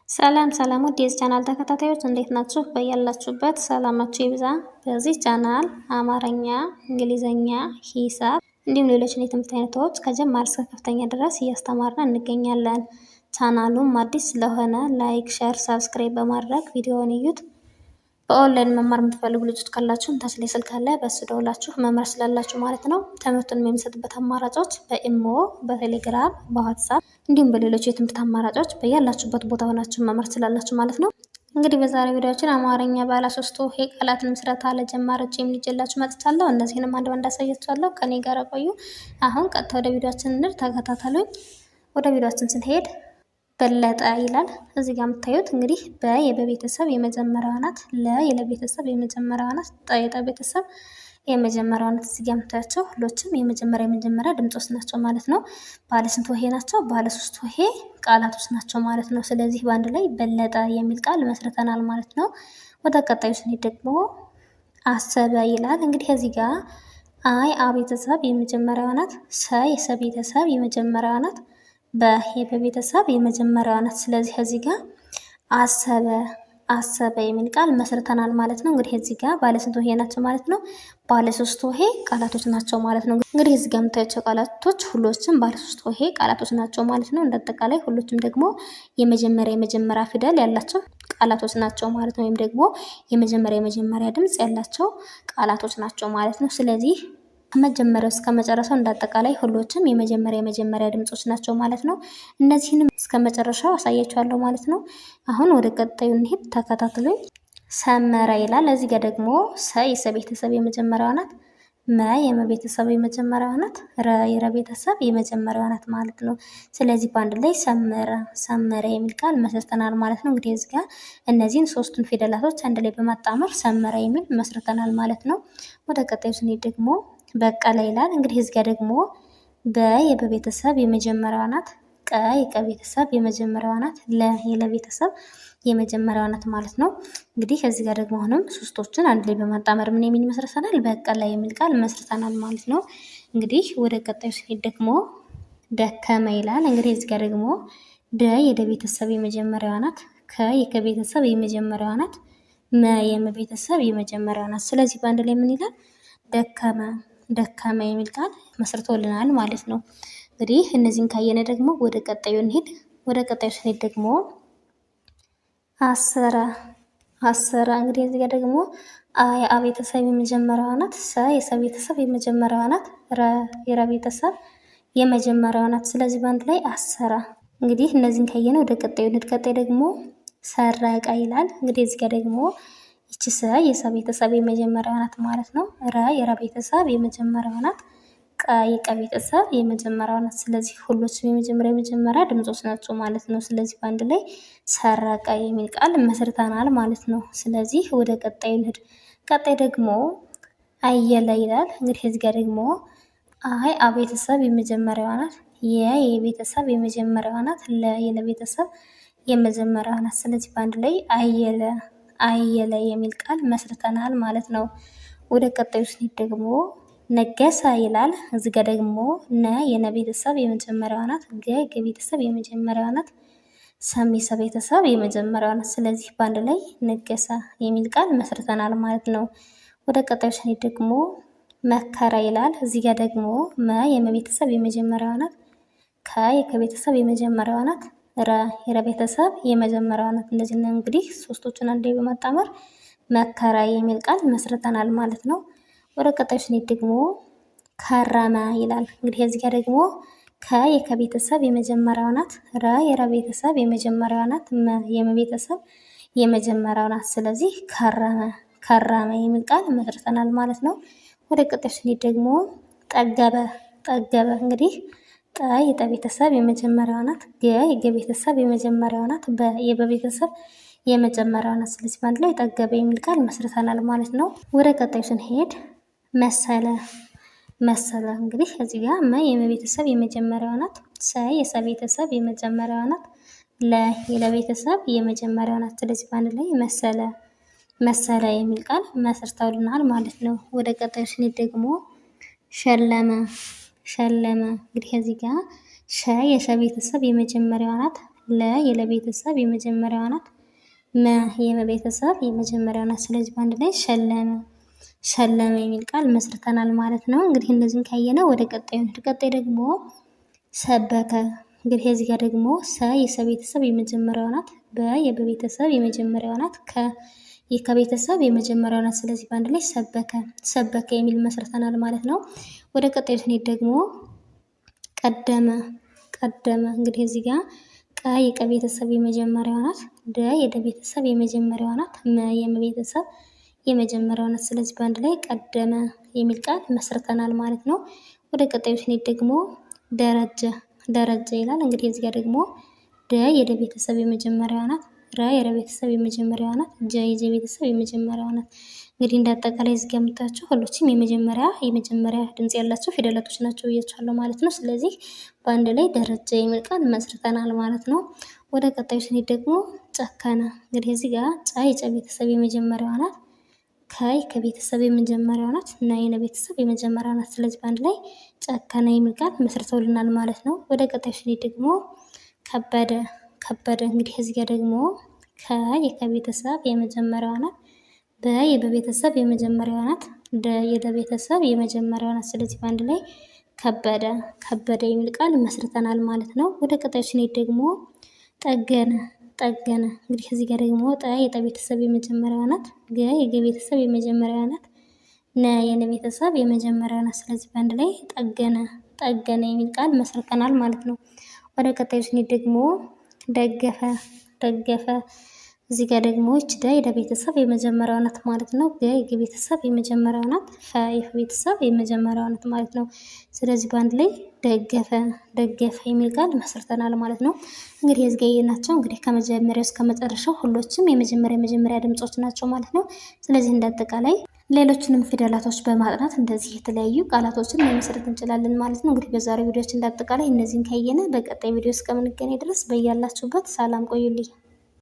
ሰላም ሰላም ውድ የዚህ ቻናል ተከታታዮች እንዴት ናችሁ? በያላችሁበት ሰላማችሁ ይብዛ። በዚህ ቻናል አማርኛ፣ እንግሊዘኛ፣ ሂሳብ እንዲሁም ሌሎችን የትምህርት አይነቶች ከጀማሪ እስከ ከፍተኛ ድረስ እያስተማርን እንገኛለን። ቻናሉም አዲስ ስለሆነ like፣ share፣ subscribe በማድረግ ቪዲዮውን እዩት። በኦንላይን መማር የምትፈልጉ ልጆች ካላችሁ ታች ላይ ስልክ አለ፣ በሱ ደውላችሁ መማር ስላላችሁ ማለት ነው። ትምህርቱን የሚሰጥበት አማራጮች በኢሞ፣ በቴሌግራም፣ በዋትሳፕ እንዲሁም በሌሎች የትምህርት አማራጮች በያላችሁበት ቦታ ሆናችሁ መማር ስላላችሁ ማለት ነው። እንግዲህ በዛሬ ቪዲዮችን አማርኛ ባለ ሶስቱ የቃላትን ምስረታ ለጀማሪዎች የሚል ይዤላችሁ መጥቻለሁ። እነዚህንም አንድ በአንድ አሳያችኋለሁ። ከኔ ጋር ቆዩ። አሁን ቀጥታ ወደ ቪዲዮችን እንሂድ፣ ተከታተሉኝ። ወደ ቪዲዮችን ስንሄድ በለጠ ይላል። እዚህ ጋር የምታዩት እንግዲህ በ የበቤተሰብ የመጀመሪያዋ ናት። ለ የለቤተሰብ የመጀመሪያዋ ናት። ጠ የጠ ቤተሰብ የመጀመሪያዋ ናት። እዚህ ጋር የምታያቸው ሁሎችም የመጀመሪያ የመጀመሪያ ድምጾች ናቸው ማለት ነው። ባለ ስንት ሆሄ ናቸው? ባለ ሶስት ሆሄ ቃላቶች ናቸው ማለት ነው። ስለዚህ በአንድ ላይ በለጠ የሚል ቃል መስርተናል ማለት ነው። ወደ ቀጣዩ ስንሄድ ደግሞ አሰበ ይላል። እንግዲህ እዚህ ጋር አይ አ ቤተሰብ የመጀመሪያዋ ናት። ሰ የሰ ቤተሰብ የመጀመሪያዋ ናት። በቤተሰብ የመጀመሪያዋ ናት። ስለዚህ እዚህ ጋር አሰበ አሰበ የሚል ቃል መስርተናል ማለት ነው። እንግዲህ እዚህ ጋር ባለ ስንት ሆሄ ናቸው ማለት ነው? ባለ ሶስት ሆሄ ቃላቶች ናቸው ማለት ነው። እንግዲህ እዚህ ጋር የምታያቸው ቃላቶች ሁሎችም ባለ ሶስት ሆሄ ቃላቶች ናቸው ማለት ነው። እንዳጠቃላይ ሁሎችም ደግሞ የመጀመሪያ የመጀመሪያ ፊደል ያላቸው ቃላቶች ናቸው ማለት ነው። ወይም ደግሞ የመጀመሪያ የመጀመሪያ ድምፅ ያላቸው ቃላቶች ናቸው ማለት ነው። ስለዚህ ከመጀመሪያው እስከ መጨረሻው እንዳጠቃላይ ሁሎችም የመጀመሪያ የመጀመሪያ ድምጾች ናቸው ማለት ነው። እነዚህንም እስከ መጨረሻው አሳያችኋለሁ ማለት ነው። አሁን ወደ ቀጣዩ እንሂድ፣ ተከታትሉኝ። ሰመረ ይላል። እዚህ ጋር ደግሞ ሰ የሰ ቤተሰብ የመጀመሪያዋ ናት። መ የመቤተሰብ የመጀመሪያዋ ናት። ረ የረ ቤተሰብ የመጀመሪያዋ ናት ማለት ነው። ስለዚህ በአንድ ላይ ሰመረ ሰመረ የሚል ቃል መስርተናል ማለት ነው። እንግዲህ እዚህ ጋር እነዚህን ሶስቱን ፊደላቶች አንድ ላይ በማጣመር ሰመረ የሚል መስርተናል ማለት ነው። ወደ ቀጣዩ ስንሄድ ደግሞ በቀለ ይላል። እንግዲህ እዚህ ጋር ደግሞ በ የበቤተሰብ የመጀመሪያዋ ናት። ቀ የቀ ቤተሰብ የመጀመሪያዋ ናት። ለ የለቤተሰብ የመጀመሪያዋ ናት ማለት ነው። እንግዲህ እዚህ ጋር ደግሞ አሁንም ሶስቶችን አንድ ላይ በማጣመር ምን የሚል መስርተናል? በቀለ የሚል ቃል መስርተናል ማለት ነው። እንግዲህ ወደ ቀጣዩ ስንሄድ ደግሞ ደከመ ይላል። እንግዲህ እዚህ ጋር ደግሞ ደ የደ ቤተሰብ የመጀመሪያዋ ናት። ከ የከ ቤተሰብ የመጀመሪያዋ ናት። መ የመ ቤተሰብ የመጀመሪያዋ ናት። ስለዚህ በአንድ ላይ ምን ይላል? ደከመ ደከመ የሚል ቃል መስርቶልናል ማለት ነው። እንግዲህ እነዚህን ካየነ ደግሞ ወደ ቀጣዩ እንሂድ። ወደ ቀጣዩ ስንሄድ ደግሞ አሰረ አሰረ። እንግዲህ እዚህ ጋር ደግሞ አ የአ ቤተሰብ የመጀመሪያዋ ናት። ሰ የሰ ቤተሰብ የመጀመሪያዋ ናት። ረ የረ ቤተሰብ የመጀመሪያዋ ናት። ስለዚህ በአንድ ላይ አሰረ። እንግዲህ እነዚህን ካየነ ወደ ቀጣዩ እንሂድ። ቀጣይ ደግሞ ሰረቀ ይላል። እንግዲህ እዚህ ጋር ደግሞ ይቺ ሰ የሰ ቤተሰብ የመጀመሪያዋ ናት ማለት ነው። ረ የረ ቤተሰብ የመጀመሪያዋ ናት። ቀ የቀ ቤተሰብ የመጀመሪያዋ ናት። ስለዚህ ሁሎችም የመጀመሪያ የመጀመሪያ ድምጾች ናቸው ማለት ነው። ስለዚህ በአንድ ላይ ሰረቀ የሚል ቃል መስርተናል ማለት ነው። ስለዚህ ወደ ቀጣዩ እንሂድ። ቀጣይ ደግሞ አየለ ይላል። እንግዲህ እዚህ ጋር ደግሞ አይ አ ቤተሰብ የመጀመሪያዋ ናት። የ የቤተሰብ የመጀመሪያዋ ናት። ለ የለቤተሰብ የመጀመሪያዋ ናት። ስለዚህ በአንድ ላይ አየለ አየለ የሚል ቃል መስርተናል ማለት ነው። ወደ ቀጣዩ ስንሄድ ደግሞ ነገሰ ይላል። እዚህ ጋ ደግሞ ነ የነ ቤተሰብ የመጀመሪያዋ ናት። ገ የገ ቤተሰብ የመጀመሪያዋ ናት። ሰም የሰ ቤተሰብ የመጀመሪያዋ ናት። ስለዚህ በአንድ ላይ ነገሰ የሚል ቃል መስርተናል ማለት ነው። ወደ ቀጣዩ ስንሄድ ደግሞ መከረ ይላል። እዚህ ጋ ደግሞ መ የመቤተሰብ የመጀመሪያዋ ናት። ከ የከቤተሰብ የመጀመሪያዋ ናት። ረ የረ ቤተሰብ የመጀመሪያዋ ናት። እንደዚህ እንግዲህ ሶስቶቹን አንድ ላይ በማጣመር መከረ የሚል ቃል መስርተናል ማለት ነው። ወደ ቀጣዩ ስንሄድ ደግሞ ከረመ ይላል። እንግዲህ እዚህ ጋር ደግሞ ከ የከቤተሰብ የመጀመሪያዋ ናት። ረ የረ ቤተሰብ የመጀመሪያዋ ናት። መ የመቤተሰብ የመጀመሪያዋ ናት። ስለዚህ ከረመ ከረመ የሚል ቃል መስርተናል ማለት ነው። ወደ ቀጣዩ ስንሄድ ደግሞ ጠገበ ጠገበ እንግዲህ ጠ የጠ ቤተሰብ የመጀመሪያዋ ናት። ገ የገ ቤተሰብ የመጀመሪያዋ ናት። በ የበ ቤተሰብ የመጀመሪያዋ ናት። ስለዚህ በአንድ ላይ ጠገበ የሚል ቃል መስርተናል ማለት ነው። ወደ ቀጣዩ ስንሄድ መሰለ መሰለ እንግዲህ እዚህ ጋር መ የመቤተሰብ የመጀመሪያዋ ናት። ሰ የሰ ቤተሰብ የመጀመሪያዋ ናት። ለ የለቤተሰብ የመጀመሪያዋ ናት። ስለዚህ በአንድ ላይ መሰለ መሰለ የሚል ቃል መስርተውልናል ማለት ነው። ወደ ቀጣዩ ስንሄድ ደግሞ ሸለመ ሸለመ እንግዲህ እዚህ ጋር ሸ የሸ ቤተሰብ የመጀመሪያዋ ናት። ለ የለቤተሰብ የመጀመሪያዋ ናት። መ የመቤተሰብ የመጀመሪያዋ ናት። ስለዚህ በአንድ ላይ ሸለመ ሸለመ የሚል ቃል መስርተናል ማለት ነው። እንግዲህ እነዚህን ካየነ ወደ ቀጣዩ ቀጣይ ደግሞ ሰበከ። እንግዲህ እዚህ ጋር ደግሞ ሰ የሰ ቤተሰብ የመጀመሪያዋ ናት። በ የበቤተሰብ የመጀመሪያዋ ናት። ከ የከቤተሰብ የመጀመሪያዋ ናት። ስለዚህ በአንድ ላይ ሰበከ ሰበከ የሚል መስርተናል ማለት ነው። ወደ ቀጣዩ ስንሄድ ደግሞ ቀደመ ቀደመ። እንግዲህ እዚህ ጋር ቀ የቀ ቤተሰብ የመጀመሪያዋ ናት። ደ የደ ቤተሰብ የመጀመሪያዋ ናት። መ የመ ቤተሰብ የመጀመሪያዋ ናት። ስለዚህ በአንድ ላይ ቀደመ የሚል ቃል መስርተናል ማለት ነው። ወደ ቀጣዩ ስንሄድ ደግሞ ደረጀ ደረጀ ይላል። እንግዲህ እዚህ ጋር ደግሞ ደ የደ ቤተሰብ የመጀመሪያዋ ናት። ረ የረ ቤተሰብ የመጀመሪያዋ ናት። ጀ የጀ ቤተሰብ የመጀመሪያዋ ናት። እንግዲህ እንደ አጠቃላይ እዚህ ጋር የምታያቸው ሁሎችም የመጀመሪያ የመጀመሪያ ድምጽ ያላቸው ፊደላቶች ናቸው ብያቸዋለሁ ማለት ነው። ስለዚህ በአንድ ላይ ደረጀ የሚል ቃል መስርተናል ማለት ነው። ወደ ቀጣዩ ስንሄድ ደግሞ ጨከነ። እንግዲህ እዚህ ጋር ጨ የጨ ቤተሰብ የመጀመሪያዋ ናት። ከ ከቤተሰብ የመጀመሪያዋ ናት እና የነ ቤተሰብ የመጀመሪያዋ ናት። ስለዚህ በአንድ ላይ ጨከነ የሚል ቃል መስርተውልናል ማለት ነው። ወደ ቀጣዩ ስንሄድ ደግሞ ከበደ ከበደ። እንግዲህ እዚህ ጋር ደግሞ ከ የከቤተሰብ የመጀመሪያዋ ናት። በ የበቤተሰብ የመጀመሪያዋ ናት። ደ የደቤተሰብ የመጀመሪያዋ ናት። ስለዚህ በአንድ ላይ ከበደ ከበደ የሚል ቃል መስርተናል ማለት ነው። ወደ ቀጣዩ ስንሄድ ደግሞ ጠገነ ጠገነ። እንግዲህ እዚህ ጋር ደግሞ ጠ የጠ ቤተሰብ የመጀመሪያዋ ናት። ገ የገ ቤተሰብ የመጀመሪያዋ ናት። ነ የነ ቤተሰብ የመጀመሪያዋ ናት። ስለዚህ በአንድ ላይ ጠገነ ጠገነ የሚል ቃል መስርተናል ማለት ነው። ወደ ቀጣዩ ስንሄድ ደግሞ ደገፈ ደገፈ። እዚህ ጋር ደግሞ ይች ደ የደ ቤተሰብ የመጀመሪያዋ ናት ማለት ነው። ገ የገ ቤተሰብ የመጀመሪያዋ ናት። ፈ የፈ ቤተሰብ የመጀመሪያዋ ናት ማለት ነው። ስለዚህ በአንድ ላይ ደገፈ ደገፈ የሚል ቃል መስርተናል ማለት ነው። እንግዲህ እዚህ ጋር ያየናቸው እንግዲህ ከመጀመሪያው እስከ መጨረሻው ሁሎችም የመጀመሪያ የመጀመሪያ ድምጾች ናቸው ማለት ነው። ስለዚህ እንደ አጠቃላይ ሌሎችንም ፊደላቶች በማጥናት እንደዚህ የተለያዩ ቃላቶችን መመስረት እንችላለን ማለት ነው። እንግዲህ በዛሬው ቪዲዮችን እንደ አጠቃላይ እነዚህን ካየነ በቀጣይ ቪዲዮ እስከምንገናኝ ድረስ በያላችሁበት ሰላም ቆዩልኝ።